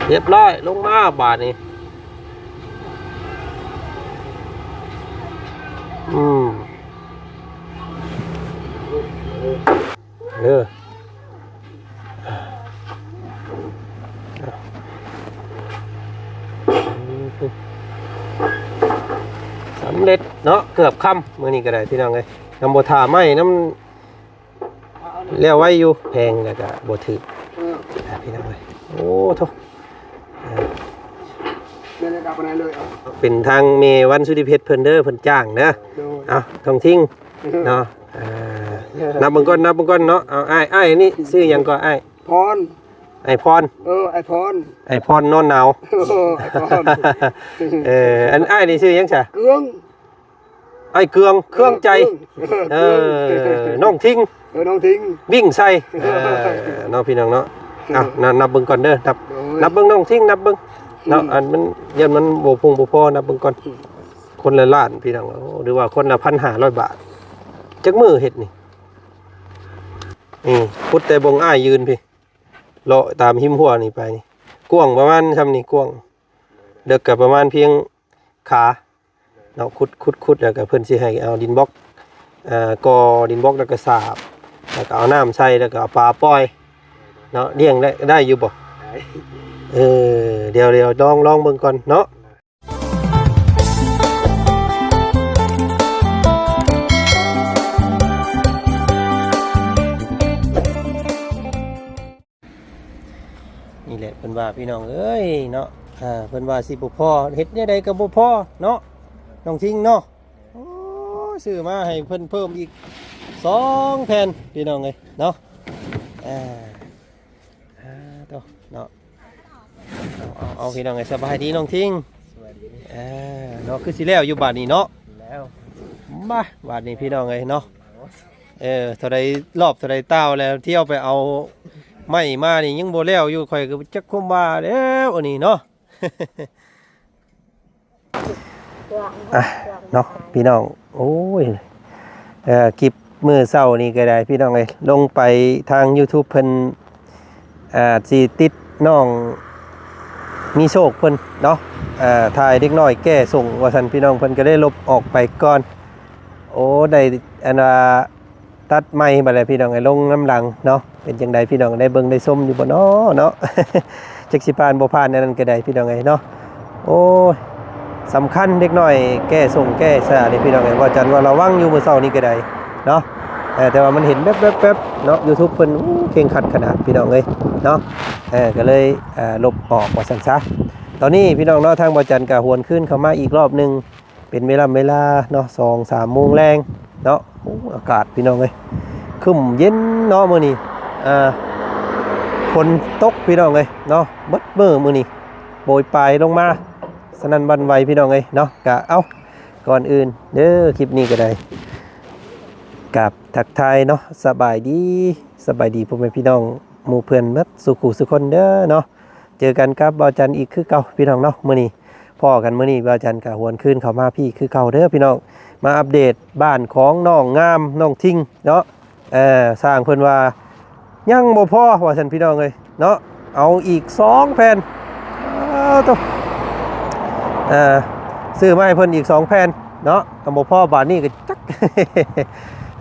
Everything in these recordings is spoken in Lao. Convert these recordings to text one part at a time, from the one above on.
ຮຽບຮ້ອຍ ລົງມາບາດນີ້. ອືມ ເດີ ສຳເລັດເນາະ ເກືອບຄ່ຳມື້ນີ້ກໍໄດ້ ພີ່ນ້ອງເອີຍ. ນຳບໍ່ຖ້າໄມ້ນຳ ແລ້ວໄວຢູ່ ແພງແລ້ວກໍບໍ່ຖືກ ເອີ ພີ່ນ້ອງເອີຍ. ໂອ້ໂທ້ ເອີ ເປັນທາງແມ່ວັນສຸລິເພັດເພິ່ນເດີ ເພິ່ນຈ້າງເດີ. ໂດຍ ເອົາ ນ້ອງທິງ ເອີ ເນາະ ເອີ ນັບເບິ່ງກ່ອນ ນັບເບິ່ງກ່ອນເນາະ. ເອົາ ອ້າຍ ອ້າຍນີ້ຊື່ຫຍັງກໍອ້າຍ? ພອນ ອ້າຍພອນ ເອີ ອ້າຍພອນ ອ້າຍພອນນອນໜາວ ເອີ ອ້າຍພອນ ເອີ ອັນອ້າຍນີ້ຊື່ຫຍັງຊະ? ເກືອງ ອ້າຍເກືອງ ເຄືອງໃຈ ເອີ ເອີ ເກືອງ ເອີ ນ້ອງທິງ ເອີ ນ້ອງທິງ ວິ້ງໃສ່ ເອີ ເນາະ ພີ່ນ້ອງເນາະ. ເອີ ເອົາ ນັບ ນັບເບິ່ງກ່ອນເດີ ນັບ ໂດຍ ນັບເບິ່ງນ້ອງທິງ ນັບເບິ່ງເນາະ. ອືມ ອັນມັນ ຢ້ານມັນບໍ່ພົງບໍ່ພໍ ນັບເບິ່ງກ່ອນ. ອືມ ຄົນລະລ້ານ ພີ່ນ້ອງ ໂອ້ ຫຼືວ່າຄົນລະພັນຫ້າຮ້ອຍບາດ. ຈັກມື້ເຮັດນີ້? ອືມ ຂຸດແຕ່ບ່ອນອ້າຍຢືນພີ້ ເລາະຕາມຮິມຮົ້ວນີ້ໄປນີ້ ກວ້າງປະມານຊ່ຳນີ້ ກວ້າງ ເລິກກໍປະມານພຽງ ຂາເນາະ. ຂຸດ ຂຸດ ຂຸດ ແລ້ວກໍເພິ່ນຊິໃຫ້ເອົາດິນບລັອກ ເອີ ກໍ່ດິນບລັອກ ແລ້ວກໍສາບ ແລ້ວກໍເອົານ້ຳໃສ່ ແລ້ວກໍເອົາປາປ່ອຍເນາະ. ລ້ຽງໄດ້ ໄດ້ຢູ່ບໍ່? ໄດ້ ເອີ ດຽວ ດຽວລອງ ລອງເບິ່ງກ່ອນເນາະ. ນີ້ແຫຼະເພິ່ນວ່າ ພີ່ນ້ອງເອີຍເນາະ ເພິ່ນວ່າຊິບໍ່ພໍ ເຮັດແນວໃດກໍບໍ່ພໍເນາະ ນ້ອງທິງເນາະ. ໂອ້ ຊື້ມາໃຫ້ເພິ່ນເພີ່ມອີກສອງແຜ່ນ ພີ່ນ້ອງເອີຍເນາະ. ເອີ ໂຕເນາະ ເອົາ ເອົາ ເອົາ ພີ່ນ້ອງເອີຍ ສະບາຍດີນ້ອງທິງ. ສະບາຍດີ ເອີ ເນາະ ຄືຊິແລ້ວຢູ່ບາດນີ້ເນາະ. ແລ້ວ ມາ ບາດນີ້ ພີ່ນ້ອງເອີຍເນາະ. ເອີ ເທົ່າໃດ ລອບເທົ່າໃດຕ່າວແລ້ວ ທ່ຽວໄປເອົາໄມ້ມານີ້ຍັງບໍ່ແລ້ວຢູ່. ຂ້ອຍກໍຈັກຄວາມວ່າແລ້ວອັນນີ້ເນາະ. ອ່ະ ເນາະ ພີ່ນ້ອງ ໂອ້ຍ ເອີ ຄລິບມື້ເຊົ້ານີ້ກໍໄດ້ ພີ່ນ້ອງເອີຍ ລົງໄປທາງຢູທູບເພິ່ນ ອ່າ ຊິຕິດນ້ອງມີໂຊກເພິ່ນເນາະ ເອີ ຖ່າຍເດັກນ້ອຍແກ້ສົ່ງວ່າຊັ້ນ ພີ່ນ້ອງ ເພິ່ນກໍໄດ້ລົບອອກໄປກ່ອນ. ໂອ້ ໄດ້ ອັນວ່າ ຕັດໃໝ່ບາດແລ້ວ ພີ່ນ້ອງເອີຍ ລົງນຳຫຼັງເນາະ. ເປັນຈັ່ງໃດ ພີ່ນ້ອງໄດ້ເບິ່ງໄດ້ຊົມຢູ່ບໍ່ເນາະ ເນາະ ຈັກຊິຜ່ານບໍ່ຜ່ານ ອັນນັ້ນກໍໄດ້ ພີ່ນ້ອງເອີຍເນາະ. ໂອ້ຍ ສຳຄັນເດັກນ້ອຍແກ້ສົ່ງແກ້ສານີ້ ພີ່ນ້ອງເອີຍ ວ່າຈັນວ່າລະວັງຢູ່ມື້ເຊົ້ານີ້ກໍໄດ້ເນາະ. ເອີ ແຕ່ວ່າມັນເຫັນແວບໆໆເນາະ ຢູທູບເພິ່ນ ໂອ້ ເຄັ່ງຄັດຂະໜາດ ພີ່ນ້ອງເອີຍເນາະ. ເອີ ກໍເລີຍ ເອີ ລົບອອກວ່າຊັ້ນຊະ. ຕອນນີ້ ພີ່ນ້ອງເນາະ ທາງບໍ່ຈັນກໍຫວນຄືນເຂົ້າມາອີກລອບໜຶ່ງ ເປັນເວລາ ເວລາເນາະ ສອງສາມໂມງແລງເນາະ. ໂອ້ ອາກາດ ພີ່ນ້ອງເອີຍ ຄຶ້ມເຢັນເນາະມື້ນີ້ ອ່າ ຝົນຕົກ ພີ່ນ້ອງເອີຍເນາະ ເບິດມື້ມື້ນີ້ ໂປຍປາຍລົງມາ ສະນັ້ນຫວັ່ນໄຫວ ພີ່ນ້ອງເອີຍເນາະ. ກະ ເອົ້າ ກ່ອນອື່ນເດີ ຄລິບນີ້ກໍໄດ້ ກັບທັກທາຍເນາະ ສະບາຍດີ ສະບາຍດີພໍ່ແມ່ພີ່ນ້ອງ ໝູ່ເພື່ອນເບິດສູ່ຄູ່ສູ່ຄົນເດີເນາະ. ເຈີກັນກັບບ່າວຈັນອີກຄືເກົ່າ ພີ່ນ້ອງເນາະ. ມື້ນີ້ພໍ້ກັນ ມື້ນີ້ບ່າວຈັນກໍຫວນຄືນເຂົ້າມາພີ້ຄືເກົ່າເດີ ພີ່ນ້ອງ ມາອັບເດດບ້ານຂອງນ້ອງງາມ ນ້ອງທິງເນາະ. ເອີ ຊ່າງເພິ່ນວ່າຍັງບໍ່ພໍວ່າຊັ້ນ ພີ່ນ້ອງເອີຍເນາະ ເອົາອີກສອງແຜ່ນ. ເອີ ໂຕ ເອີ ຊື້ມາໃຫ້ເພິ່ນອີກສອງແຜ່ນເນາະ ກໍບໍ່ພໍບາດນີ້ກໍຈັກ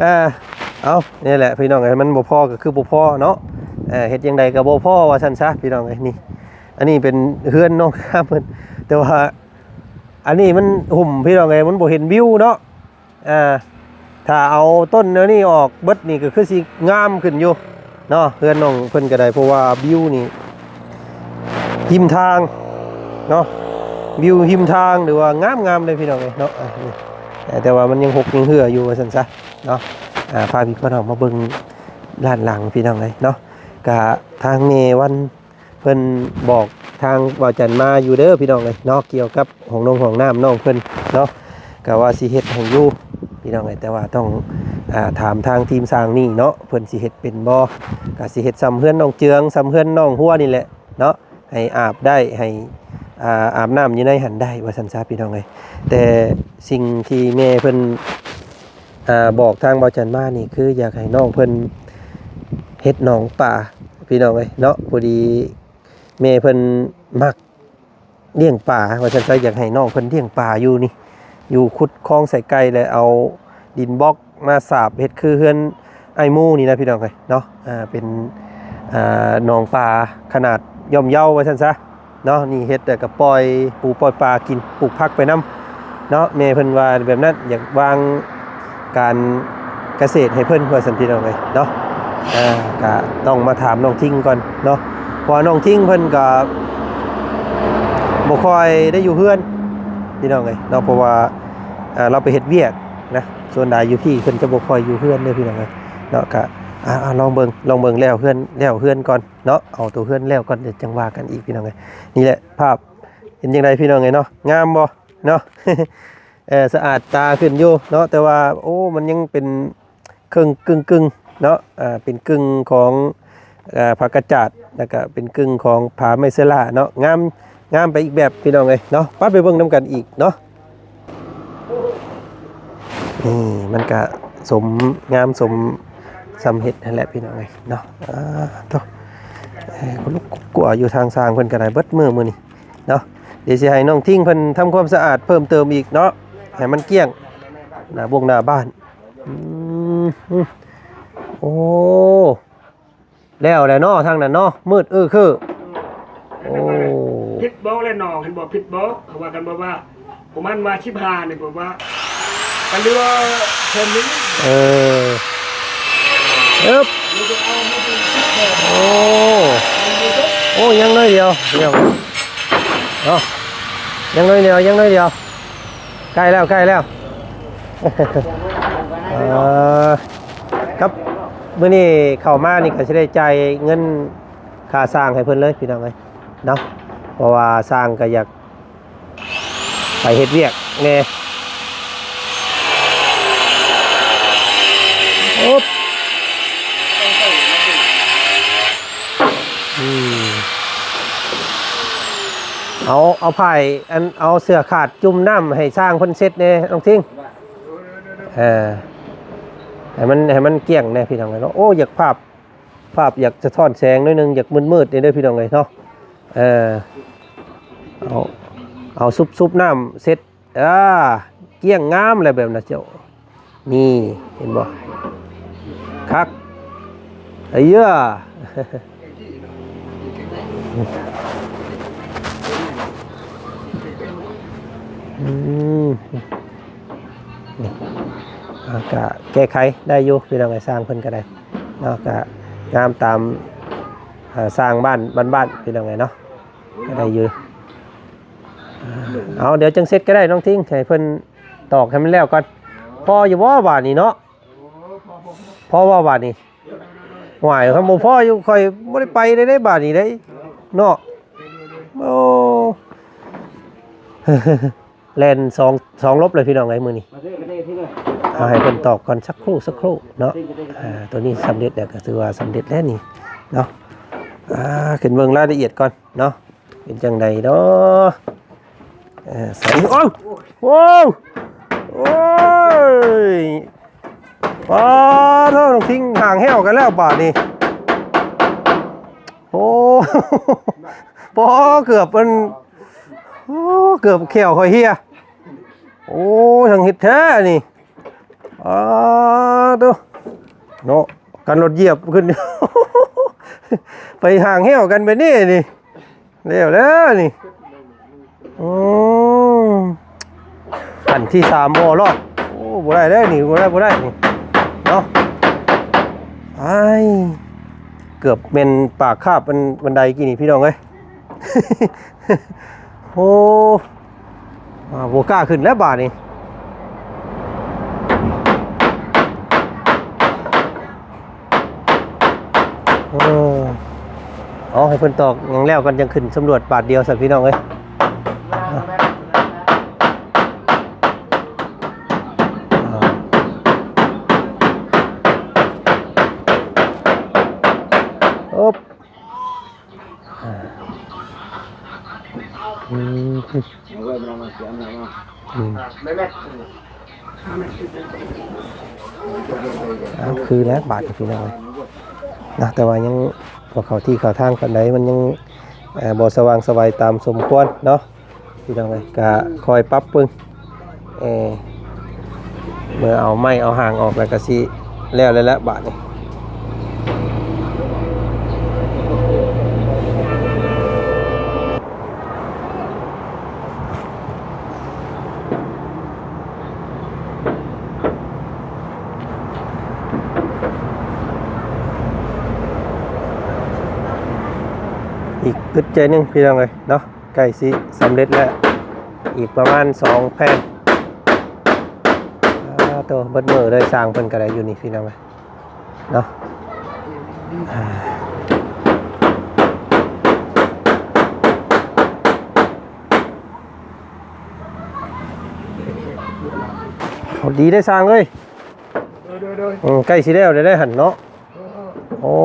ເອີ ເອົາ ນີ້ແຫຼະ ພີ່ນ້ອງເອີຍ ມັນບໍ່ພໍກໍຄືບໍ່ພໍເນາະ. ເອີ ເຮັດຈັ່ງໃດກໍບໍ່ພໍວ່າຊັ້ນຊະ ພີ່ນ້ອງເອີຍ. ນີ້ ອັນນີ້ເປັນເຮືອນນ້ອງງາມເພິ່ນ ແຕ່ວ່າອັນນີ້ມັນຫຸ້ມ ພີ່ນ້ອງເອີຍ ມັນບໍ່ເຫັນວິວເນາະ. ອ່າ ຖ້າເອົາຕົ້ນແນວນີ້ອອກເບິດນີ້ ກໍຄືຊິງາມຂຶ້ນຢູ່ເນາະ ເຮືອນນ້ອງເພິ່ນກໍໄດ້ ເພາະວ່າວິວນີ້ ຮິມທາງເນາະ ວິວຮິມທາງ ຫຼືວ່າງາມໆເລີຍ ພີ່ນ້ອງເອີຍເນາະ. ອ່າ ນີ້ ເອີ ແຕ່ວ່າມັນຍັງຫົກຍັງເຫື່ອຢູ່ວ່າຊັ້ນຊະເນາະ. ອ່າ ພາພີ່ພານ້ອງມາເບິ່ງດ້ານຫຼັງ ພີ່ນ້ອງເອີຍເນາະ. ກະທາງແມ່ວັນ ເພິ່ນບອກທາງບ່າວຈັນມາຢູ່ເດີ ພີ່ນ້ອງເອີຍເນາະ ກ່ຽວກັບຫ້ອງນົງຫ້ອງນ້ຳນ້ອງເພິ່ນເນາະ ກະວ່າຊິເຮັດໃຫ້ຢູ່ ພີ່ນ້ອງເອີຍ ແຕ່ວ່າຕ້ອງ ອ່າ ຖາມທາງທີມຊ່າງນີ້ເນາະ ເພິ່ນຊິເຮັດເປັນບໍ່ ກະຊິເຮັດຊ່ຳເຮືອນນ້ອງເຈືອງ ຊ່ຳເຮືອນນ້ອງຫົວນີ້ແຫຼະເນາະ ໃຫ້ອາບໄດ້ ໃຫ້ ອ່າ ອາບນ້ຳຢູ່ໃນຫັ້ນໄດ້ ວ່າຊັ້ນຊະ ພີ່ນ້ອງເອີຍ. ແຕ່ສິ່ງທີ່ແມ່ເພິ່ນ ອ່າ ບອກທາງບ່າວຈັນມານີ້ ຄືຢາກໃຫ້ນ້ອງເພິ່ນເຮັດໜອງປາ ພີ່ນ້ອງເອີຍເນາະ. ພໍດີແມ່ເພິ່ນ ມັກລ້ຽງປາວ່າຊັ້ນຊະ ຢາກໃຫ້ນ້ອງເພິ່ນລ້ຽງປາຢູ່ນີ້ ຢູ່ຂຸດຄອງໃສ່ໄກ່ ແລ້ວເອົາດິນບລັອກມາສາບເຮັດຄືເຮືອນອ້າຍໝູນີ້ນະ ພີ່ນ້ອງເອີຍເນາະ. ອ່າ ເປັນ ອ່າ ໜອງປາຂະໜາດຍ່ອມເຍົາວ່າຊັ້ນຊະ ເນາະ. ນີ້ເຮັດແລ້ວກໍປ່ອຍປູປ່ອຍປາກິນ ປູກຜັກໄປນຳເນາະ. ແມ່ເພິ່ນວ່າແບບນັ້ນ ຢາກວາງການກະເສດໃຫ້ເພິ່ນວ່າຊັ້ນ ພີ່ນ້ອງເອີຍເນາະ. ອ່າ ກະຕ້ອງມາຖາມນ້ອງທິງກ່ອນເນາະ ເພາະວ່ານ້ອງທິງເພິ່ນກະບໍ່ຄ່ອຍໄດ້ຢູ່ເຮືອນ ພີ່ນ້ອງເອີຍເນາະ ເພາະວ່າ ອ່າ ລາວໄປເຮັດວຽກນະ. ສ່ວນຫຼາຍຢູ່ພີ້ເພິ່ນຈະບໍ່ຄ່ອຍຢູ່ເຮືອນເດີ ພີ່ນ້ອງເອີຍເນາະ. ກະ ອ່າ ອ່າ ລອງເບິ່ງ ລອງເບິ່ງແລ້ວເຮືອນ ແລ້ວເຮືອນກ່ອນ ເນາະ ເອົາໂຕເຮືອນແລ້ວກ່ອນ ດຽວຈັ່ງວ່າກັນອີກ ພີ່ນ້ອງເອີຍ. ນີ້ແຫຼະພາບ ເປັນຈັ່ງໃດ ພີ່ນ້ອງເອີຍເນາະ ງາມບໍ່ເນາະ? ເອີ່ ສະອາດຕາຂຶ້ນຢູ່ເນາະ ແຕ່ວ່າ ໂອ້ ມັນຍັງເປັນເຄິ່ງກຶ່ງໆເນາະ. ອ່າ ເປັນກຶ່ງຂອງ ອ່າ ຜາກະຈາດ ແລ້ວກະເປັນກຶ່ງຂອງຜາໄມເຊລ່າເນາະ. ງາມ ງາມໄປອີກແບບ ພີ່ນ້ອງເອີຍເນາະ. ໄປ ໄປເບິ່ງນຳກັນອີກເນາະ. ນີ້ມັນກະສົມງາມສົມສ່ຳເຮັດຫັ້ນແຫຼະ ພີ່ນ້ອງເອີຍເນາະ. ອ່າ ໂທ້ ເອີ ກະລຸກກະກົວຢູ່ ທາງຊ່າງເພິ່ນກະໄດ້ເບິດມື້ມື້ນີ້ເນາະ. ດຽວຊິໃຫ້ນ້ອງທິງເພິ່ນທຳຄວາມສະອາດເພີ່ມເຕີມອີກເນາະ ໃຫ້ມັນກ້ຽງໜ້າບົງໜ້າບ້ານ. ອືມ ໂອ້ ແລ້ວແຫຼະເນາະ ທາງນັ້ນເນາະ ມືດເອີເຄີ. ໂອ້ ຜິດບໍ່ແລະນ້ອງ ເຫັນບໍ່ ຜິດບໍ່? ເຂົາວ່າກັນບໍ່ວ່າ ປະມານວ່າສິບຫ້ານີ້ ເພິ່ນວ່າ ກໍເຫຼືອເພິ່ນນີ້. ເອີ ເອີບ ໂອ້ ໂອ້ ຍັງໜ້ອຍດຽວ ດຽວເນາະ ຍັງໜ້ອຍດຽວ ຍັງໜ້ອຍດຽວ ໃກ້ແລ້ວ ໃກ້ແລ້ວ. ເອີ ກັບມື້ນີ້ເຂົ້າມານີ້ກໍຊິໄດ້ຈ່າຍເງິນຄ່າຊ່າງໃຫ້ເພິ່ນເລີຍ ພີ່ນ້ອງເອີຍເນາະ ເພາະວ່າຊ່າງກໍຢາກໄປເຮັດວຽກແດ່. ໂອບ ອືມ ເອົາ ເອົາພາຍ ອັນ ເອົາເສື້ອຂາດຈຸ່ມນ້ຳໃຫ້ຊ່າງເພິ່ນເຊັດແດ່ ນ້ອງທິງ. ເອີ ໃຫ້ມັນ ໃຫ້ມັນກ້ຽງແດ່ ພີ່ນ້ອງເອີຍເນາະ. ໂອ້ ຢາກພາບ ພາບຢາກສະທ້ອນແສງໜ້ອຍໜຶ່ງ ຢາກມືດໆແດ່ເດີ ພີ່ນ້ອງເອີຍເນາະ. ເອີ ເອົາ ເອົາຊຸບ ຊຸບນ້ຳເຊັດ ອ່າ ກ້ຽງງາມແລ້ວແບບນັ້ນເຈົ້າ. ນີ້ ເຫັນບໍ່ ຄັກ ເອີຍ ອືມ ນີ້ ອ່າ ກະແກ້ໄຂໄດ້ຢູ່ ພີ່ນ້ອງເອີຍ ຊ່າງເພິ່ນກະໄດ້ເນາະ ກະງາມຕາມ ເອີ ຊ່າງບ້ານ ບ້ານໆ ພີ່ນ້ອງເອີຍເນາະ ກະໄດ້ຢູ່. ເອົາ ດຽວຈັ່ງເຊັດກະໄດ້ນ້ອງທິງ ໃຫ້ເພິ່ນຕອກໃຫ້ມັນແລ້ວກ່ອນ. ພໍຢູ່ບໍ່ບາດນີ້ເນາະ? ພໍບໍ່ບາດນີ້? ຫວາຍ ຄັນບໍ່ພໍຢູ່ ຂ້ອຍບໍ່ໄດ້ໄປເດ້ ບາດນີ້ເດ້ເນາະ. ໂອ້ ແລ່ນສອງ ສອງລົບເລີຍ ພີ່ນ້ອງເອີຍ ມື້ນີ້. ເອົາໃຫ້ເພິ່ນຕອກກ່ອນ ສັກຄรู่ ສັກຄรู่ເນາະ. ອ່າ ໂຕນີ້ສຳເລັດແລ້ວ ກໍຖືວ່າສຳເລັດແລ້ວນີ້ເນາະ. ອ່າ ຂຶ້ນເບິ່ງລາຍລະອຽດກ່ອນເນາະ ເປັນຈັ່ງໃດເນາະ. ເອີ ໃສ່ ໂອ້ ໂອ້ ໂອ້ຍ ປາໂທ ນ້ອງທິງ ຫ່າງແຫ້ວກັນແລ້ວບາດນີ້. ໂອ້ ປາ ເກືອບອັນ ໂອ້ ເກືອບແຂ້ວຂ້ອຍເຮຍ. ໂອ້ ຊ່າງເຮັດແທ້ນີ້ ປາໂທ ເນາະ ກັນລົດຢຽບຂຶ້ນ ໄປຫ່າງແຫ້ວກັນແບບນີ້ນີ້. ແລ້ວແລ້ວນີ້ ອືມ ຂັ້ນທີສາມບໍ່ລອດ. ໂອ້ ບໍ່ໄດ້ເດ້ນີ້ ບໍ່ໄດ້ ບໍ່ໄດ້ນີ້ເນາະ. ອ້າຍ ເກືອບແມ່ນປາກຄາບອັນບັນໄດກີ້ນີ້ ພີ່ນ້ອງເອີຍ. ໂອ້ ອ່າ ບໍ່ກ້າຂຶ້ນແລ້ວບາດນີ້. ເອີ ເອົາໃຫ້ເພິ່ນຕອກຫຍັງແລ້ວກ່ອນ ຈັ່ງຂຶ້ນສຳຫຼວດບາດດຽວຊັ້ນ ພີ່ນ້ອງເອີຍ. ອາ ອືມ ອືມ ເອົາ ຄືແລ້ວບາດນີ້ ພີ່ນ້ອງເອີຍ ນະ. ແຕ່ວ່າຍັງບໍ່ເຂົ້າທີ່ເຂົ້າທາງປານໃດ ມັນຍັງ ເອີ ບໍ່ສະຫວ່າງສະໄຫວຕາມສົມຄວນເນາະ ພີ່ນ້ອງເອີຍ. ກະຄ່ອຍປັບປຸງ ເອີ ເມື່ອເອົາໄມ້ເອົາຫາງອອກແລ້ວກະຊິແລ້ວແລ້ວລະບາດນີ້. ອີກອຶດໃຈໜຶ່ງ ພີ່ນ້ອງເອີຍເນາະ ໃກ້ຊິສຳເລັດແລ້ວ ອີກປະມານສອງແຜ່ນ. ອາ ໂຕ ເບິດມື້ເລີຍ ຊ່າງເພິ່ນກະໄດ້ຢູ່ນີ້ ພີ່ນ້ອງເອີຍ. ເນາະ ເອົາດີໄດ້ຊ່າງເອີຍ. ໂດຍ ໂດຍ ໂດຍ ອືມ ໃກ້ຊິແລ້ວໄດ້ ໄດ້ຫັ້ນເນາະ. ໂອ້ ອ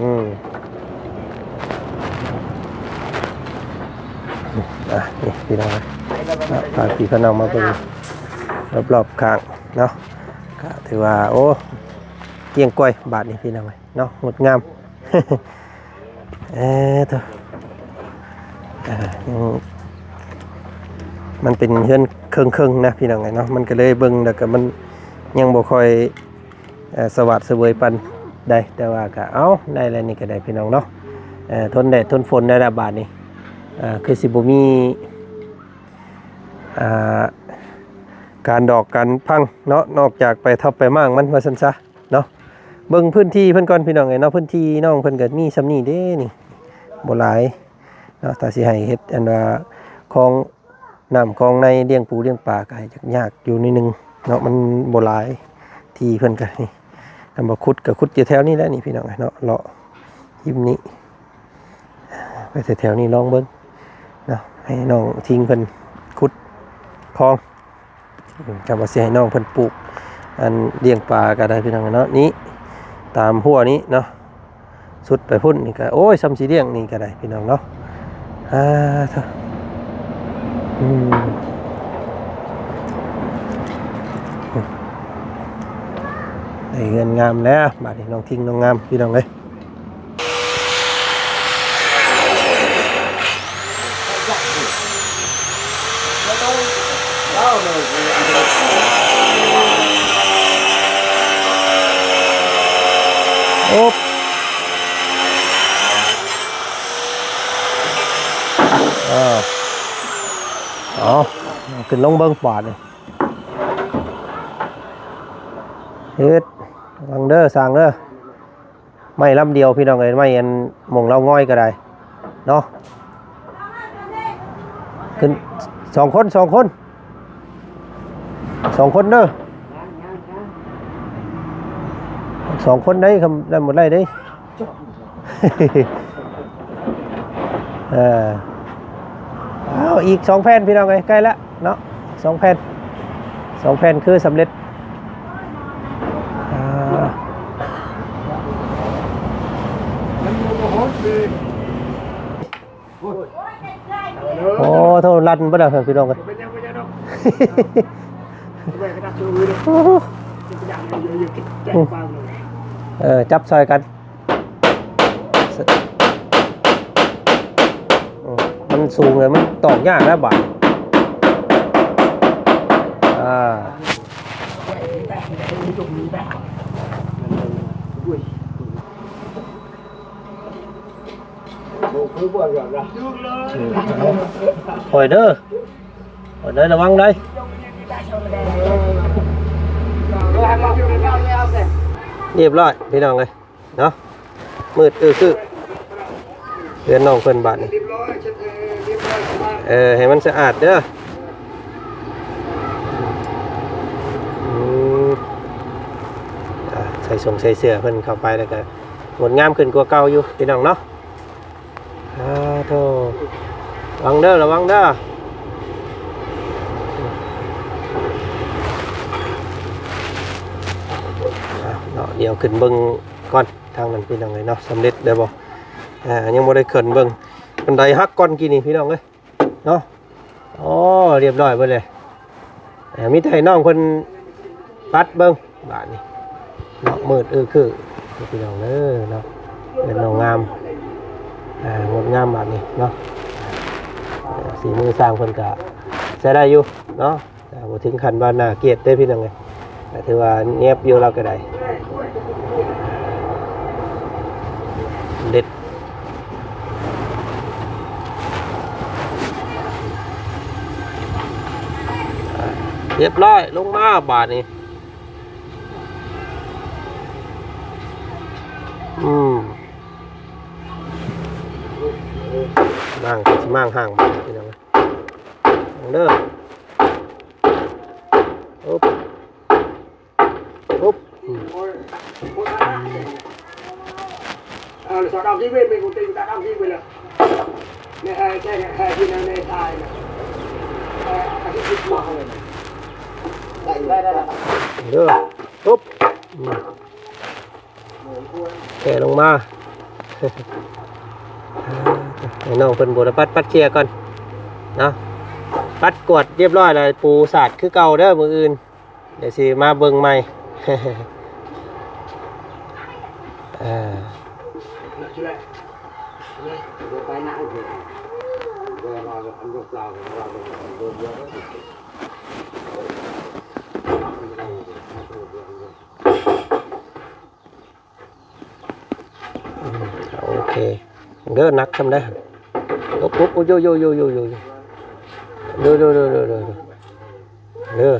ືມ ອ່ະ ນີ້ພີ່ນ້ອງເນາະ ພາພີ່ພານ້ອງມາເບິ່ງຮອບໆຂ້າງເນາະ ກະຖືວ່າ ໂອ້ ກ້ຽງກ້ອຍບາດນີ້ ພີ່ນ້ອງເນາະ ງົດງາມ. ເອີ ໂຕ ອ່າ ຍັງ ມັນເປັນເຮືອນເຄິ່ງໆນະ ພີ່ນ້ອງເອີຍເນາະ ມັນກະເລີຍເບິ່ງແລ້ວກະມັນຍັງບໍ່ຄ່ອຍ ເອີ ສະຫວາດສະເຫວີຍປານໃດ ແຕ່ວ່າກະເອົາໄດ້ແລ້ວ ນີ້ກະໄດ້ ພີ່ນ້ອງເນາະ. ເອີ ທົນແດດທົນຝົນໄດ້ລະບາດນີ້ ເອີ ຄືຊິບໍ່ມີ ອ່າ ການດອກການພັງເນາະ ນອກຈາກໄປທັບໄປມ້າງມັນວ່າຊັ້ນຊະ. ເນາະ ເບິ່ງພື້ນທີ່ເພິ່ນກ່ອນ ພີ່ນ້ອງເອີຍເນາະ. ພື້ນທີ່ນ້ອງເພິ່ນກະມີສ່ຳນີ້ເດ້ນີ້ ບໍ່ຫຼາຍເນາະ ຖ້າຊິໃຫ້ເຮັດອັນວ່າຄອງນ້ຳຄອງໃນ ລ້ຽງປູລ້ຽງປາກະຍາກຢູ່ໜ້ອຍໜຶ່ງເນາະ ມັນບໍ່ຫຼາຍທີ່ເພິ່ນກະນີ້. ຄັນວ່າຂຸດກະຂຸດຢູ່ແຖວນີ້ແຫຼະນີ້ ພີ່ນ້ອງເນາະ ເລາະຮິມນີ້ ໄປແຖວໆນີ້ລອງເບິ່ງເນາະ ໃຫ້ນ້ອງທິງເພິ່ນຂຸດຄອງ. ອືມ ຄັນວ່າຊິໃຫ້ນ້ອງເພິ່ນປູກອັນລ້ຽງປາກະໄດ້ ພີ່ນ້ອງເນາະ. ນີ້ຕາມຮົ້ວນີ້ເນາະ ສຸດໄປພຸ້ນນີ້ກະ ໂອ້ຍ ສ່ຳຊິລ້ຽງນີ້ກະໄດ້ ພີ່ນ້ອງເນາະ. ອ່າ ໂທ້ ອືມ ໄດ້ເຮືອນງາມແລ້ວບາດນີ້ ນ້ອງທິງນ້ອງງາມ ພີ່ນ້ອງເອີຍ. ໂອບ ເອົາ ເອົາ ຂຶ້ນລົງເບິ່ງບາດນີ້ ເຮັດ ລະວັງເດີ ຊ່າງເດີ. ໄມ້ລຳດຽວ ພີ່ນ້ອງເອີຍ ໄມ້ອັນໝ່ອງເລົາງອຍກະໄດ້ເນາະ. ຂຶ້ນສອງຄົນ ສອງຄົນ ສອງຄົນເດີ ສອງຄົນໄດ້ ຄຳນັ້ນບໍ່ໄດ້ເດ້. ເອີ ເອົາ ອີກສອງແຜ່ນ ພີ່ນ້ອງເອີຍ ໃກ້ລະເນາະ ສອງແຜ່ນ ສອງແຜ່ນຄືສຳເລັດ. ອ່າ ໂອ້ ໂທ ລັນບໍ່ໄດ້ ພີ່ນ້ອງເອີຍ. ເອີ ຈັບຊ່ອຍກັນ ມັນສູງເລີຍ ມັນຕອກຍາກແລ້ວບາດ. ອ່າ ຄ່ອຍເດີ ຄ່ອຍເດີ ລະວັງໄດ. ຮຽບຮ້ອຍ ພີ່ນ້ອງເອີຍ ເນາະ ມືດອື້ອຄື ເຮືອນນ້ອງເພິ່ນບາດນີ້. ເອີ ໃຫ້ມັນສະອາດເດີ. ອືມ ອ່າ ໃສ່ຊົງໃສ່ເສື້ອເພິ່ນເຂົ້າໄປແລ້ວກະງົດງາມຂຶ້ນກວ່າເກົ່າຢູ່ ພີ່ນ້ອງເນາະ. ອ່າ ໂທ ລະວັງເດີ ລະວັງເດີ. ອ່າ ເນາະ ດຽວຂຶ້ນເບິ່ງກ່ອນ ທາງນັ້ນ ພີ່ນ້ອງເອີຍເນາະ ສຳເລັດແລ້ວບໍ່. ອ່າ ຍັງບໍ່ໄດ້ຂຶ້ນເບິ່ງ ບັນໄດຫັກກ່ອນກີ້ນີ້ພີ່ນ້ອງເອີຍເນາະ. ໂອ້ ລຽບຮ້ອຍເບິດເລີຍ. ເອີ ມີແຕ່ໃຫ້ນ້ອງເພິ່ນປັດເບິ່ງບາດນີ້ເນາະ. ມືດອຶຄືພີ່ນ້ອງເດີເນາະ. ເຮືອນນ້ອງງາມ ອ່າ ງົດງາມບາດນີ້ເນາະ. ເອີ ສີມືຊ່າງເພິ່ນກະໃຊ້ໄດ້ຢູ່ເນາະ. ແຕ່ບໍ່ເຖິງຂັ້ນວ່າໜ້າກຽດເດ້ພີ່ນ້ອງເອີຍ. ແຕ່ຖືວ່າແຍບຢູ່ລາວກໍໄດ້. ເດັດ. ອ່າ ລຽບຮ້ອຍ ລົງມາບາດນີ້. ອືມ ມ້າງ ຊິມ້າງຫ້າງບາດນີ້ເນາະ. ເບິ່ງເດີ. ໂອບ ໂອບ ອືມ. Nè, hai xe nè, hai xe nè, nè, hai nè. Hai, hai xe nè. Đây, đây, đây, đây. ເດີ ໂອບ ອືມ. ແກະລົງມາ ໃຫ້ນ້ອງເພິ່ນບົວລະປັດ ປັດເຄຍກ່ອນເນາະ. ປັດກວາດລຽບຮ້ອຍແລ້ວ ປູສາດຄືເກົ່າເດີມື້ອື່ນ. ດຽວຊິມາເບິ່ງໃໝ່. ເອີ ອືມ ໂອເຄເດີ. ໜັກຊ່ຳໃດ? ໂອ້ ໂອ້ ໂອ້ ໂຢ ໂຢ ໂຢ ໂຢ ໂຢ ໂດ ໂດ ໂດ ໂດ ໂດ ເດີ.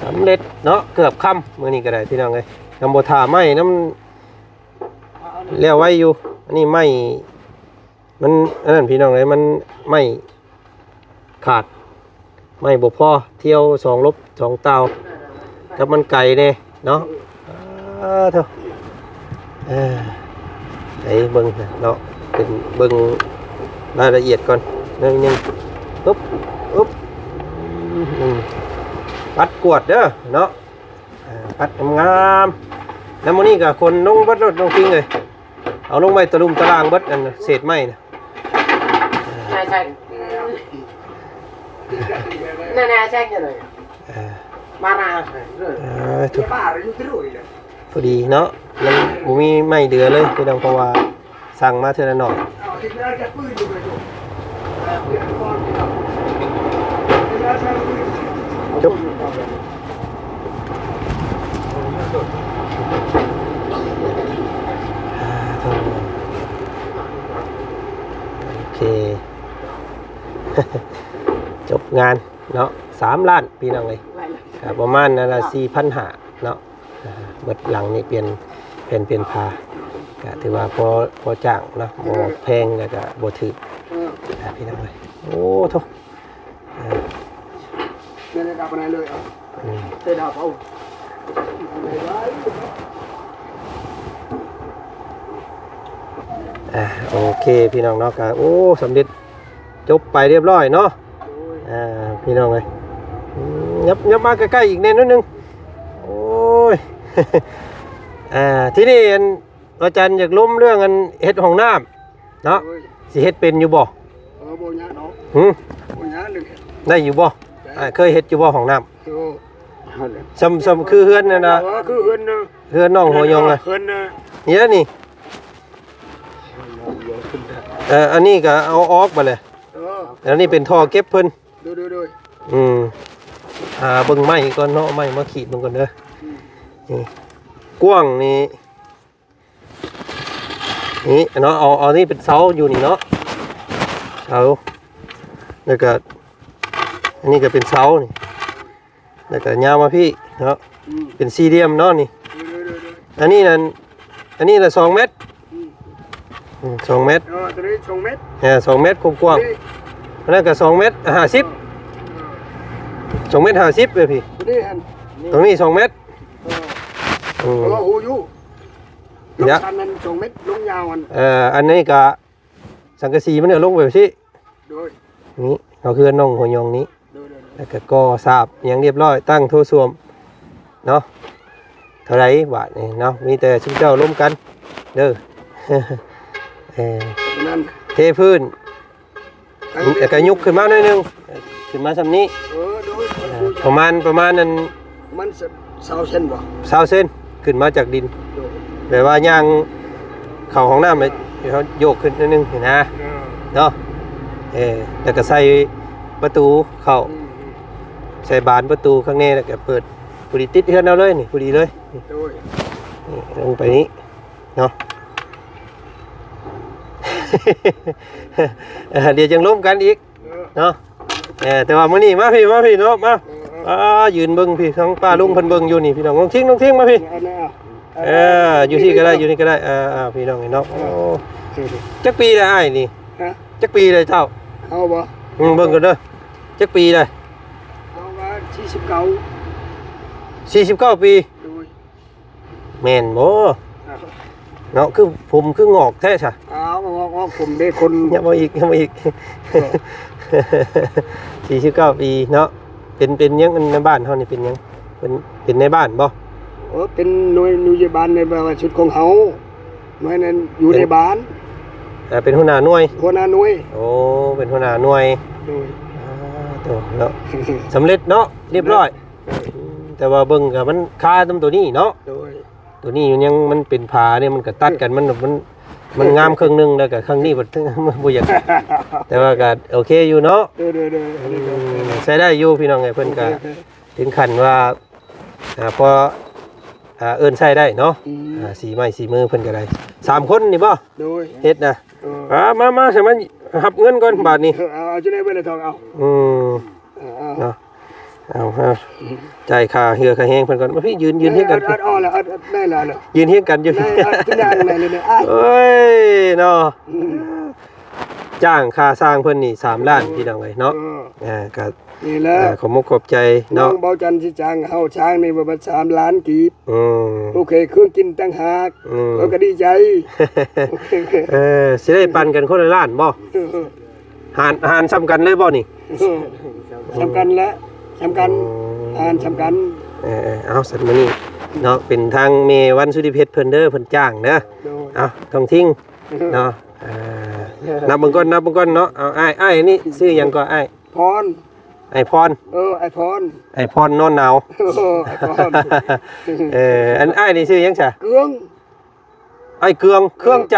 ສຳເລັດເນາະ ເກືອບຄ່ຳມື້ນີ້ກໍໄດ້ພີ່ນ້ອງເອີຍ. ນຳບໍ່ຖ້າໄມ້ນຳ ແລ້ວໄວຢູ່. ອັນນີ້ໄມ້ ມັນອັນນັ້ນພີ່ນ້ອງເອີຍ ມັນໄມ້ຂາດ ໄມ້ບໍ່ພໍ ທ່ຽວສອງລົບສອງຕ່າວ ກັບມັນໄກແດ່ເນາະ. ອາ ໂທ້ ເອີ ໃຫ້ເບິ່ງເນາະ ເປັນເບິ່ງລາຍລະອຽດກ່ອນໜ້ອຍໜຶ່ງ. ປຶບ ປຶບ ອືມ ປັດກວາດເດີເນາະ. ເອີ ປັດງາມໆ. ແລ້ວມື້ນີ້ກໍຂົນລົງເບິດໂລດນ້ອງຄິງເອີຍ. ເອົາລົງໄວ້ຕະລຸ່ມຕະລ່າງເບິດ ອັນເສດໄມ້ນະ. ນາຍແຊກ ນາຍ ນາຍແຊກຢູ່ເລີຍ. ເອີ ມາລາ ເອີ ທຸກ ພໍດີເນາະ ມັນບໍ່ມີໄມ້ເດືອເລີຍພີ່ນ້ອງ ເພາະວ່າ ສັ່ງມາເທື່ອລະໜ້ອຍ. ໂອເຄ ຈົບງານເນາະ ສາມລ້ານ ພີ່ນ້ອງເອີຍ. ກໍປະມານນັ້ນລະ ສີ່ພັນຫ້າເນາະ. ອ່າ ເບິດຫຼັງນີ້ປ່ຽນແຜ່ນປ່ຽນຝາ ກະຖືວ່າພໍ ພໍຈ້າງເນາະ ບໍ່ແພງ ແລ້ວກະບໍ່ຖືກ ເອີ ອ່າ ພີ່ນ້ອງເອີຍ. ໂອ້ ໂທ້ ເອີ ອືມ ອ່າ ໂອເຄ ພີ່ນ້ອງເນາະ ກະ ໂອ້ ສຳເລັດ ຈົບໄປລຽບຮ້ອຍເນາະ. ໂດຍ ອ່າ ພີ່ນ້ອງເອີຍ ອືມ ຫຍັບ ຫຍັບມາໃກ້ໆອີກແດ່ໜ້ອຍໜຶ່ງ. ໂອ້ຍ ອ່າ ທີນີ້ອັນ ອາຈານຢາກລົມເລື່ອງອັນເຮັດຫ້ອງນ້ຳເນາະ. ໂດຍ ຊິເຮັດເປັນຢູ່ບໍ່? ເອີ ບໍ່ຍາກດອກ. ຫື? ບໍ່ຍາກເລື່ອງເຮັດ. ໄດ້ຢູ່ບໍ່? ໄດ້. ອ້າຍເຄີຍເຮັດຢູ່ບໍ່ຫ້ອງນ້ຳ? ໂອ້ ຊ່ຳ ຊ່ຳຄືເຮືອນນັ້ນນະ. ເອີ ຄືເຮືອນນະ ເຮືອນນ້ອງຫົວຍອງນະ. ເຮືອນນະ ນີ້ນະນີ້. ເອີ ອັນນີ້ກໍເອົາອອກບາດແຫຼະ. ເອີ ອັນນີ້ເປັນທໍ່ເກັບເພິ່ນ. ໂດຍ ໂດຍ ໂດຍ. ອືມ ຫາເບິ່ງໄມ້ກ່ອນເນາະ ໄມ້ມາຂີດເບິ່ງກ່ອນເດີ. ອືມ ນີ້ ກວ້າງນີ້ ນີ້ເນາະ ເອົາ ເອົານີ້ເປັນເສົາຢູ່ນີ້ເນາະ ເສົາ ແລ້ວກະ ອັນນີ້ກະເປັນເສົານີ້ ແລ້ວກະຍາວມາພີ້ເນາະ. ອືມ ເປັນສີ່ຫຼ່ຽມເນາະນີ້. ໂດຍ ໂດຍ ໂດຍ ໂດຍ. ອັນນີ້ນັ້ນ ອັນນີ້ລະສອງແມັດ. ອືມ ອືມ ສອງແມັດ. ເອີ ຕົວນີ້ສອງແມັດ. ເອີ ສອງແມັດຄວາມກວ້າງ. ນີ້ ອັນນັ້ນກະສອງແມັດຫ້າສິບ. ເອີ ສອງແມັດຫ້າສິບເລີຍພີ່. ຕົວນີ້ຫັ້ນ ຕົວນີ້ສອງແມັດ. ເອີ ອືມ ເອີ ຮູ້ຢູ່. ລະ ລົງຊັ້ນນັ້ນສອງແມັດ ລົງຍາວຫັ້ນ. ເອີ ອັນນີ້ກະສັງກະສີມັນເອົາລົງໄປຊີ້. ໂດຍ ນີ້ເຮົາເຮືອນນ້ອງຫົວຍອງນີ້. ໂດຍ ໂດຍ ໂດຍ. ແລ້ວກະກໍ່ສາບຫຍັງລຽບຮ້ອຍ ຕັ້ງໂຖສ້ວມ ເນາະ ເທົ່າໃດບາດນີ້ເນາະ ມີແຕ່ຊຸມເຈົ້າລົມກັນເດີ ເອີ ນັ້ນ ເທພື້ນ ແລ້ວກໍຍົກຂຶ້ນມາໜ້ອຍໜຶ່ງ ຂຶ້ນມາສ່ຳນີ້ ເອີ ໂດຍ ເອີ ປະມານ ປະມານນັ້ນ ມັນຊາວເຊັນບໍ່ ຊາວເຊັນ ຂຶ້ນມາຈາກດິນ ໂດຍ ແບບວ່າຍ່າງເຂົ້າຫ້ອງນ້ຳ ເຮົາໂຍກຂຶ້ນໜ້ອຍໜຶ່ງນີ້ນະ ເອີ ເນາະ ເອີ ແລ້ວກໍໃສ່ປະຕູເຂົ້າ ອືມ ໃສ່ບານປະຕູຂ້າງໃນ ແລ້ວກໍເປີດ ພໍດີຕິດເຮືອນເຮົາເລີຍນີ້ ພໍດີເລີຍ ໂດຍ ນີ້ລົງໄປນີ້ເນາະ ເອີ ດຽວຈັ່ງລົມກັນອີກ ເອີ ເນາະ ເອີ ແຕ່ວ່າມື້ນີ້ມາພີ້ ມາພີ້ເນາະ ມາ ເອີ ອ່າ ຢືນເບິ່ງພີ້ ທາງປ້າລຸງເພິ່ນເບິ່ງຢູ່ນີ້ ພີ່ນ້ອງ ນ້ອງທິງ ນ້ອງທິງ ມາພີ້ ເອີ ຢູ່ທີ່ກໍໄດ້ ຢູ່ນີ້ກໍໄດ້ ອ່າ ພີ່ນ້ອງເນາະ ໂອ້ ເອີ ຈັກປີແລ້ວອ້າຍນີ້ ຮະ ຈັກປີແລ້ວເຈົ້າ ເຮົາບໍ່ ອືມ ເບິ່ງກ່ອນເດີ ຈັກປີແລ້ວ ເຮົາວ່າສີ່ສິບເກົ້າ ສີ່ສິບເກົ້າປີ ໂດຍ ແມ່ນບໍ່ ອ້າວ ເນາະ ຄືຜົມຄືງອກແທ້ຊະ ອ້າວ ງອກ ງອກ ຜົມເດ້ຄົນ ຍັບມາອີກ ຍັບມາອີກ ເອີ ສີ່ສິບເກົ້າປີເນາະ ເປັນ ເປັນຫຍັງ ໃນບ້ານເຮົານີ້ເປັນຫຍັງ ເປັນ ເປັນນາຍບ້ານບໍ່ ເອີ ເປັນໜ່ວຍ ໜ່ວຍບ້ານໃນ ແບບວ່າຊຸດຂອງເຮົາ ໜ່ວຍນັ້ນຢູ່ໃນບ້ານ ເປັນຫົວໜ້າໜ່ວຍ ຫົວໜ້າໜ່ວຍ ໂອ້ ເປັນຫົວໜ້າໜ່ວຍ ໂດຍ ອ່າ ໂຕເນາະ ສຳເລັດເນາະ ຮຽບຮ້ອຍ ອືມ ແຕ່ວ່າເບິ່ງກໍມັນຄານຳໂຕນີ້ເນາະ ໂດຍ ໂຕນີ້ມັນຍັງ ມັນເປັນຜາເດ້ ມັນກໍຕັດກັນ ມັນ ມັນ ມັນງາມເຄິ່ງໜຶ່ງ ແລ້ວກໍເຄິ່ງນີ້ມັນບໍ່ຢາກ ແຕ່ວ່າກໍໂອເຄຢູ່ເນາະ ໂດຍ ໂດຍ ໂດຍ ອັນນີ້ກໍ ອືມ ໃຊ້ໄດ້ຢູ່ພີ່ນ້ອງເອີຍ ເພິ່ນກໍ ໂອເຄ ໂອເຄ ເຖິງຂັ້ນວ່າ ອ່າ ພໍ ອ່າ ເອີ້ນໃຊ້ໄດ້ເນາະ ອືມ ອ່າ ສີໄມ້ສີມືເພິ່ນກໍໄດ້ ສາມຄົນນີ້ບໍ່ ໂດຍ ເຮັດນະ ເອີ ອ່າ ມາ ມາ ໃຫ້ມັນຮັບເງິນກ່ອນບາດນີ້ ເອີ ເອົາ ເອົາ ຈັ່ງໃດເບິ່ງເລີຍທອງ ເອົາ ອືມ ເອີ ເອົາ ເນາະ ເອົາ ເອົາ ຈ່າຍຄ່າເຫື່ອຄ່າແຮງເພິ່ນກ່ອນ ມາພີ້ ຢືນ ຢືນຮຽງກັນ ເອີ ເອົາ ເອົາລະ ເອົາ ໄດ້ລະ ເອົາລະ ຢືນຮຽງກັນຢູ່ ໄດ້ ເອົາ ກິນຢາງໄດ້ເລີຍ ໂອ້ຍ ເນາະ ຈ້າງຄ່າຊ່າງເພິ່ນນີ້ສາມລ້ານ ພີ່ນ້ອງເອີຍເນາະ ເອີ ອ່າ ກໍ ນີ້ແຫຼະ ອ່າ ຂອບມຸກຂອບໃຈເນາະ ນ້ອງເບົາຈັນຊິຈ້າງເຮົາຊ່າງນີ້ວ່າສາມລ້ານກີບ ອືມ ໂອເຄ ເຄື່ອງກິນຕ່າງຫາກ ອືມ ເຮົາກໍດີໃຈ ເອີ ຊິໄດ້ປັນກັນຄົນລະລ້ານບໍ່ ຫານ ຫານສ່ຳກັນເລີຍບໍ່ນີ້ ເອີ ສ່ຳກັນແຫຼະ ສ່ຳກັນ ອືມ ຫານສ່ຳກັນ ເອີ ເອີ ເອົາ ຊັ້ນມື້ນີ້ເນາະ ເປັນທາງແມ່ວັນສຸລິເພັດເພິ່ນເດີ ເພິ່ນຈ້າງເດີ ໂດຍ ເອົາ ນ້ອງທິງ ເນາະ ເອີ ນັບເບິ່ງກ່ອນ ນັບເບິ່ງກ່ອນເນາະ ເອົາ ອ້າຍ ອ້າຍ ອັນນີ້ຊື່ຫຍັງກໍ ອ້າຍ ພອນ ອ້າຍພອນ ເອີ ອ້າຍພອນ ອ້າຍພອນນອນໜາວ ເອີ ອ້າຍພອນ ເອີ ອັນອ້າຍນີ້ຊື່ຫຍັງຊະ ເກືອງ ອ້າຍເກືອງ ເຄື່ອງໃຈ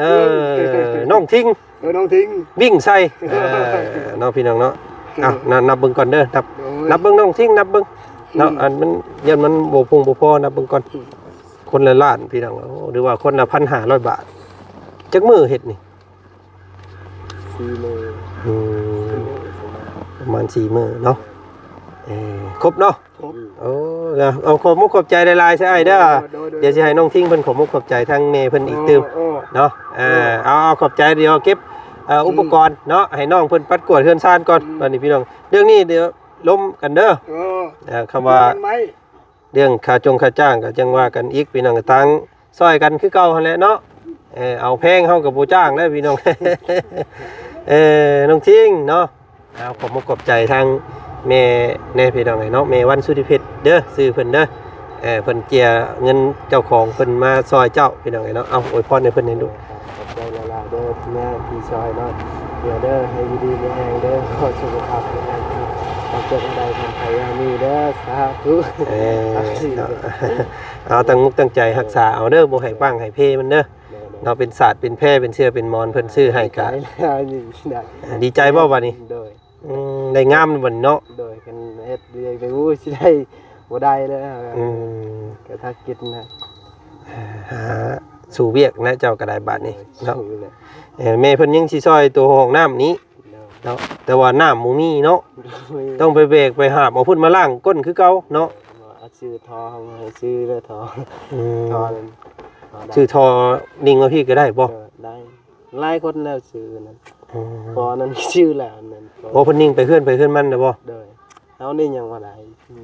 ເອີ ເອີ ເກືອງ ເອີ ນ້ອງທິງ ເອີ ນ້ອງທິງ ວິ້ງໃສ່ ເອີ ເນາະ ພີ່ນ້ອງເນາະ ເອີ ເອົາ ນັບ ນັບເບິ່ງກ່ອນເດີ ນັບ ໂດຍ ນັບເບິ່ງນ້ອງທິງ ນັບເບິ່ງເນາະ ອືມ ອັນມັນ ຢ້ານມັນບໍ່ພົງບໍ່ພໍ ນັບເບິ່ງກ່ອນ ອືມ ຄົນລະລ້ານ ພີ່ນ້ອງ ໂອ້ ຫຼືວ່າຄົນລະພັນຫ້າຮ້ອຍບາດ ຈັກມື້ເຮັດນີ້ ສີ່ມື້ ອືມ ປະມານສີ່ມື້ເນາະ ເອີ ຄົບເນາະ ຄົບ ໂອ້ ເອົາ ຂອບມຸກຂອບໃຈຫຼາຍໆ ຊະອ້າຍເດີ ໂດຍ ໂດຍ ດຽວຊິໃຫ້ນ້ອງທິງເພິ່ນຂອບມຸກຂອບໃຈທາງແມ່ເພິ່ນອີກຕື່ມ ໂອ້ ເນາະ ເອີ ເອີ ເອົາ ເອົາ ຂອບໃຈ ດຽວເກັບ ເອີ ອືມ ອຸປະກອນເນາະ ໃຫ້ນ້ອງເພິ່ນປັດກວາດເຮືອນຊານກ່ອນ ອືມ ບັດນີ້ພີ່ນ້ອງ ເລື່ອງນີ້ດຽວລົມກັນເດີ ເອີ ເອີ ຄຳວ່າ ເລື່ອງຄ່າຈົງຄ່າຈ້າງກໍຈັ່ງວ່າກັນອີກ ພີ່ນ້ອງ ຕ່າງຊ່ອຍກັນຄືເກົ່າຫັ້ນແຫຼະເນາະ ເອີ ເອົາແພງເຮົາກໍບໍ່ຈ້າງແລ້ວພີ່ນ້ອງ ເອີ ນ້ອງທິງເນາະ ເອົາ ຂອບມຸກຂອບໃຈທາງແມ່ແດ່ພີ່ນ້ອງເອີຍເນາະ ແມ່ວັນສຸລິເພັດເດີ ຊື່ເພິ່ນເດີ ເອີ ເພິ່ນເຈຍເງິນເຈົ້າຂອງເພິ່ນມາຊ່ອຍເຈົ້າ ພີ່ນ້ອງເອີຍເນາະ ເອົາ ອວຍພອນໃຫ້ເພິ່ນແດ່ລູກ. ຂອບໃຈຫຼາຍໆເດີ ແມ່ທີ່ຊ່ອຍເນາະ ເດີ ໃຫ້ຢູ່ດີມີແຮງເດີ ຂໍສຸຂະພາບແຂງແຮງ ຄວາມເຈັບບໍ່ໄດ້ ຄວາມໄຂ້ຢ່າມີເດີ ສາທຸ ເອີ ເນາະ ເອົາຕັ້ງມຸກຕັ້ງໃຈຮັກສາເອົາເດີ ບໍ່ໃຫ້ປ້າງໃຫ້ເພມັນເດີ ເນາະ ເປັນສາດເປັນແພເປັນເສື່ອເປັນໝອນ ເພິ່ນຊື້ໃຫ້ກະ ດີໃຈບໍ່ບາດນີ້ ໂດຍ ອືມ ໄດ້ງາມບັດນີ້ເນາະ ໂດຍ ຄັນເຮັດວຽກໄດ້ ໂອ້ຍ ຊິໄດ້ບໍ່ໄດ້ແລ້ວ ອືມ ກະຖ້າກິນນະ ຫາສູ່ວຽກນະ ເຈົ້າກໍໄດ້ບາດນີ້ເນາະ ເອີ ແມ່ເພິ່ນຍັງຊິຊ່ອຍໂຕຫ້ອງນ້ຳນີ້ເນາະ ແຕ່ວ່ານ້ຳບໍ່ມີເນາະ ຕ້ອງໄປແບກໄປຫາບເອົາພຸ້ນມາລ້າງກົ້ນຄືເກົ່າເນາະ ເອົາຊື້ທໍ່ ເອົາຊື້ເລີຍທໍ່ ອືມ ທໍ່ນັ້ນ ຊື້ທໍ່ນີ້ມາພີ້ກໍໄດ້ບໍ່ ເອີ ໄດ້. ຫຼາຍຄົນແລ້ວຊື້ນັ້ນ ອໍ ພໍນັ້ນຊື້ແລ້ວນັ້ນ ໂອ້ ເພິ່ນຍິງໄປເຮືອນໃຜເຮືອນມັນແລ້ວບໍ່ ໂດຍ ເຮົານີ້ຍັງບໍ່ໄດ້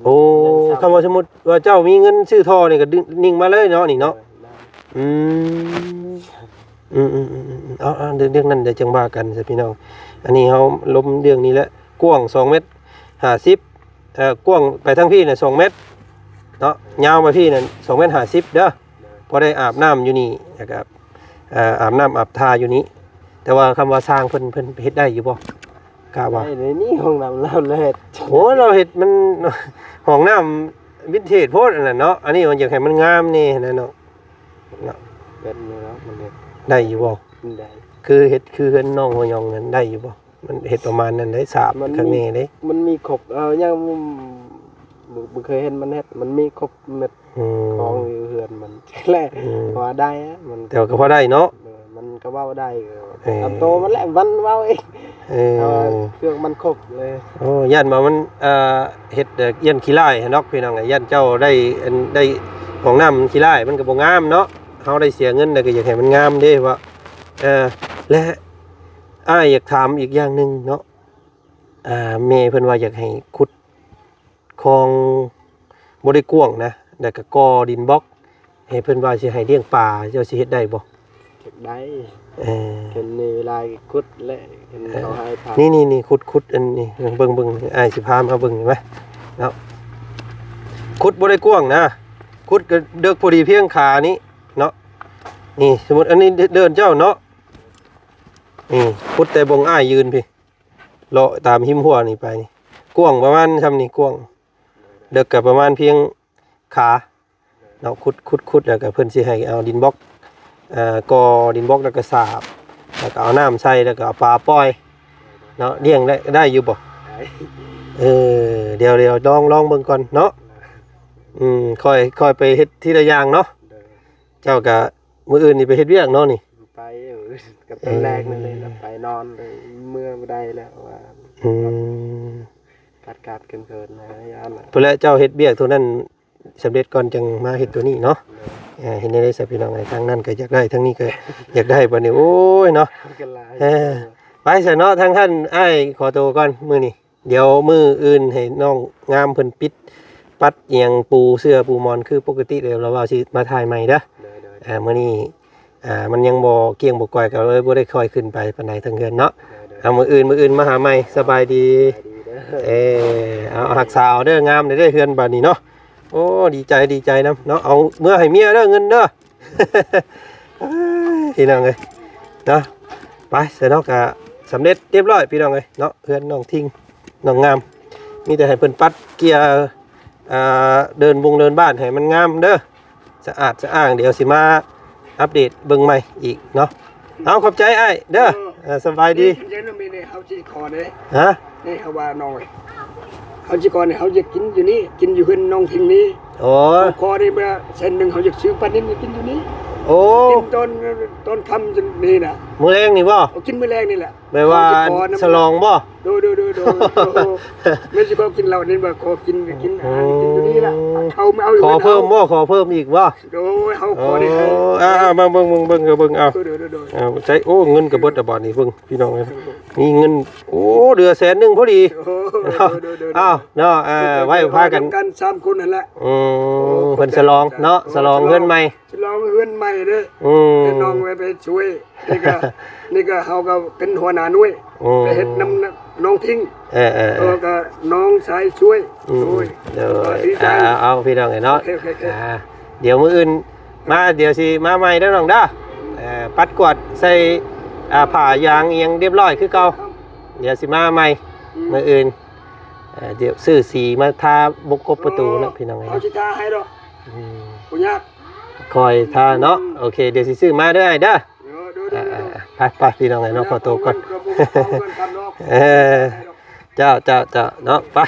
ໂອ້ ຍັງຊ້ຳ ຄຳວ່າສົມມຸດວ່າເຈົ້າມີເງິນຊື້ທໍ່ນີ້ກໍດຶງ ຍິງມາເລີຍເນາະ ນີ້ເນາະ ໂດຍ ໄດ້ ອືມ ອືມໆໆໆ ເອົາໆ ເລື່ອງນັ້ນດຽວຈັ່ງວ່າກັນຊະພີ່ນ້ອງ ອັນນີ້ເຮົາລົມເລື່ອງນີ້ແຫຼະ ກວ້າງສອງແມັດຫ້າສິບ ເອີ ກວ້າງໄປທາງພີ້ນະສອງແມັດ ເນາະ ຍາວມາພີ້ນັ້ນສອງແມັດຫ້າສິບເດີ ພໍໄດ້ອາບນ້ຳຢູ່ນີ້ ແລ້ວກໍ ເອີ ອາບນ້ຳອາບທ່າຢູ່ນີ້. ແຕ່ວ່າຄຳວ່າຊ່າງເພິ່ນ ເພິ່ນເຮັດໄດ້ຢູ່ບໍ່? ກະວ່າ ໄດ້ເລີຍນີ້ ຫ້ອງນ້ຳລາວແລດ ໂອ້ ລາວເຮັດມັນ ຫ້ອງນ້ຳວິນເທດໂພດອັນນັ້ນເນາະ. ອັນນີ້ມັນຢາກໃຫ້ມັນງາມແດ່ຫັ້ນນະເນາະ ເນາະ ເປັນຢູ່ແລ້ວມັນເຮັດ ໄດ້ຢູ່ບໍ່? ໄດ້ ຄືເຮັດຄືເຮືອນນ້ອງຫົວຫຍອງນັ້ນໄດ້ຢູ່ບໍ່? ມັນເຮັດປະມານນັ້ນໄດ໋ ສາບ ມັນມີ ຂ້າງໃນເດ້ ມັນມີຄົບ ເອີ ຍັງ ບໍ່ ບໍ່ເຄີຍເຫັນມັນເຮັດ ມັນມີຄົບໝົດ ອືມ ຂອງຢູ່ເຮືອນມັນແຫຼະ ອືມ ວ່າໄດ້ອະ ມັນ ແຕ່ວ່າກໍພໍໄດ້ເນາະ ເອີ ມັນກໍເວົ້າໄດ້ ເອີ ເອີ ຕາມໂຕມັນແຫຼະ ມັນເວົ້າເອງ ເອີ ເອີ ເຄື່ອງມັນຄົບເລີຍ. ໂອ້ ຢ້ານວ່າມັນ ເອີ ເຮັດ ເອີ ຢ້ານຂີ້ລ້າຍຫັ້ນດອກພີ່ນ້ອງ ຢ້ານເຈົ້າໄດ້ ອັນ ໄດ້ຫ້ອງນ້ຳຂີ້ລ້າຍ ມັນກໍບໍ່ງາມເນາະ. ເຮົາໄດ້ເສຍເງິນແລ້ວກໍຢາກໃຫ້ມັນງາມເດ້ວ່າ ເອີ ແລະ ອ້າຍຢາກຖາມອີກຢ່າງໜຶ່ງເນາະ ອ່າ ແມ່ເພິ່ນວ່າຢາກໃຫ້ຂຸດຄອງບໍ່ໄດ້ກວ້າງນະ ແລ້ວກໍກໍ່ດິນບລັອກ ໃຫ້ເພິ່ນວ່າຊິໃຫ້ລ້ຽງປາ ເຈົ້າຊິເຮັດໄດ້ບໍ່? ເຮັດໄດ້ ເອີ ເຫັນໃນເວລາຂຸດແຫຼະ ເຫັນເຂົາໃຫ້ຜ່ານ ນີ້ໆໆ ຂຸດໆ ອັນນີ້ ເບິ່ງໆ ອ້າຍຊິພາມາເບິ່ງ ເຫັນໄໝເນາະ. ຂຸດບໍ່ໄດ້ກວ້າງນະ ຂຸດກໍເດິກພໍດີພຽງຂານີ້ເນາະ. ນີ້ ສົມມຸດອັນນີ້ເດີ່ນເຈົ້າເນາະ ນີ້ ຂຸດແຕ່ບົງອ້າຍຢືນພີ້ ເລາະຕາມຮິມຮົ້ວນີ້ໄປນີ້ ກວ້າງປະມານຊ່ຳນີ້ ກວ້າງ ເດິກກໍປະມານພຽງຂາເນາະ. ຂຸດ ຂຸດ ຂຸດ ແລ້ວກໍເພິ່ນຊິໃຫ້ເອົາດິນບລັອກ ເອີ ກໍ່ດິນບລັອກ ແລ້ວກໍສາບ ແລ້ວກໍເອົານ້ຳໃສ່ ແລ້ວກໍເອົາປາປ່ອຍເນາະ ລ້ຽງໄດ້ ໄດ້ຢູ່ບໍ່? ໄດ້ ເອີ ດຽວ ດຽວລອງ ລອງເບິ່ງກ່ອນເນາະ. ອືມ ຄ່ອຍ ຄ່ອຍໄປເຮັດທີລະຢ່າງເນາະ. ເຈົ້າກໍມື້ອື່ນນີ້ໄປເຮັດວຽກເນາະນີ້? ໄປ ເອີ ກັບຕອນແລກນັ້ນເລີຍ ເອີ ໄປນອນ ເອີ ເມືອບໍ່ໄດ້ແລ້ວວ່າ ອືມ ກາດໆເຂີນໆນະ ຢ້ານນະ. ພຸ້ນແຫຼະ ເຈົ້າເຮັດວຽກໂຕນັ້ນສຳເລັດກ່ອນ ຈັ່ງມາເຮັດໂຕນີ້ເນາະ. ໂດຍ ເອີ ເຮັດແນວໃດຊະພີ່ນ້ອງເອີຍ ທາງນັ້ນກໍຢາກໄດ້ ທາງນີ້ກໍຢາກໄດ້ ບັດນີ້ ໂອ້ຍເນາະ. ເອີ ໄປຊະເນາະ ທາງທ່ານອ້າຍ ຂໍໂຕກ່ອນມື້ນີ້. ດຽວມື້ອື່ນໃຫ້ນ້ອງງາມເພິ່ນປິດປັດອີ່ຫຍັງ ປູເສື່ອປູໝອນຄືປົກກະຕິ ແລ້ວລາວວ່າຊິມາຖ່າຍໃໝ່ເດີ. ໂດຍໆ ເອີ ມື້ນີ້ ອ່າ ມັນຍັງບໍ່ກ້ຽງບໍ່ກ່ອຍ ກໍເລີຍບໍ່ໄດ້ຄ່ອຍຂຶ້ນໄປປານໃດທາງເຮືອນເນາະ. ໂດຍໆ ເອົາ ມື້ອື່ນ ມື້ອື່ນມາຫາໃໝ່. ສະບາຍດີ ສະບາຍດີເດີ. ເອີ ເອົາ ຮັກສາເອົາເດີ ງາມເດີເຮືອນບາດນີ້ເນາະ. ໂອ້ ດີໃຈ ດີໃຈນຳເນາະ. ເອົາເມືອໃຫ້ເມຍເດີ ເງິນເດີ. ພີ່ນ້ອງເອີຍເນາະ ໄປຊະເນາະ ກະສຳເລັດຮຽບຮ້ອຍພີ່ນ້ອງເອີຍເນາະ ເຮືອນນ້ອງທິງ ນ້ອງງາມ. ມີແຕ່ໃຫ້ເພິ່ນປັດເກຍ ອ່າ ເດີ່ນບົງເດີ່ນບ້ານໃຫ້ມັນງາມເດີ ສະອາດສະອ້າງ. ດຽວຊິມາອັບເດດເບິ່ງໃໝ່ອີກເນາະ. ເອົາ ຂອບໃຈອ້າຍເດີ. ເອີ ເອີ ສະບາຍດີ. ນີ້ເຮົາຊິຂໍເດ້. ຮະ? ນີ້ເຮົາວ່ານ້ອງເອີຍ ເຮົາຊິຂໍນີ້ ເຮົາຢາກກິນຢູ່ນີ້ ກິນຢູ່ເຮືອນນ້ອງທິງນີ້. ໂອ້ ເຮົາຂໍນີ້ມາແສນໜຶ່ງ ເຮົາຢາກຊື້ປານິນກິນຢູ່ນີ້. ໂອ້ ກິນຕອນ ຕອນຄ່ຳນີ້ນະ. ມື້ແລງນີ້ບໍ່? ເອົາ ກິນມື້ແລງນີ້ແຫຼະ. ແບບວ່າສະຫຼອງບໍ່? ໂດຍ ໂດຍ ໂດຍ ໂດຍ. ແມ່ນຊິຂໍກິນເຫຼົ້ານີ້ບໍ່? ຂໍກິນ ກິນອາຫານກິນຢູ່ນີ້ລະ. ເອົາ ເອົາ ຂໍເພີ່ມບໍ່? ຂໍເພີ່ມອີກບໍ່? ໂດຍ ເຮົາຂໍໄດ້ໃຫ້. ໂອ້ ອ່າ ເບິ່ງ ເບິ່ງ ເບິ່ງ ເບິ່ງ ເບິ່ງ ເອົາ. ໂດຍ ໂດຍ ໂດຍ ເອົາໃຊ້. ໂອ້ ເງິນກໍເບິດລະບາດນີ້ ເບິ່ງພີ່ນ້ອງເອີຍ. ມີເງິນ ໂອ້ ເຫຼືອແສນໜຶ່ງພໍດີ. ໂອ້ ໂດຍ ໂດຍ ໂດຍ ເອົາເນາະ ເອີ ໄວ້ພາກັນ ກັນສາມຄົນຫັ້ນລະ. ອືມ ເພິ່ນສະຫຼອງເນາະ ສະຫຼອງເຮືອນໃໝ່ ສະຫຼອງເຮືອນໃໝ່ເດ້. ອືມ ໃຫ້ນ້ອງໄປ ໄປຊ່ວຍ. ນີ້ກໍ ນີ້ກໍເຮົາກໍເປັນຫົວໜ້າໜ່ວຍ ອືມ ໄປເຮັດນຳນ້ອງທິງ. ເອີໆໆ ເອີ ກໍນ້ອງຊາຍຊ່ວຍ. ອືມ ໂດຍ ໂດຍ ດີໃຈ. ອ່າ ເອົາ ພີ່ນ້ອງເອີຍເນາະ. ໂອເຄ ໂອເຄ ໂອເຄ ອ່າ ດຽວມື້ອື່ນມາ ດຽວຊິມາໃໝ່ເດີນ້ອງເດີ. ເອີ ປັດກວາດໃສ່ ອ່າ ຜ້າຢາງອີ່ຫຍັງຮຽບຮ້ອຍຄືເກົ່າ. ດຽວຊິມາໃໝ່ ອືມ ມື້ອື່ນ. ເອີ ດຽວຊື້ສີມາທາບົງກົບປະຕູເນາະ ໂອ້ ພີ່ນ້ອງເອີຍ. ເຮົາຊິທາໃຫ້ດອກ. ອືມ ບໍ່ຍາກ ຄ່ອຍທາເນາະ. ອືມ ໂອເຄ ດຽວຊິຊື້ມາເດີອ້າຍເດີ. ໂດຍ ໂດຍ ອ່າ ໂດຍ ອ່າ ໄປ ໄປ ພີ່ນ້ອງເອີຍເນາະ. ເອີ ຂໍໂຕກ່ອນ. ເອີ ເຈົ້າ ເຈົ້າ ເຈົ້າເນາະ. ໄປ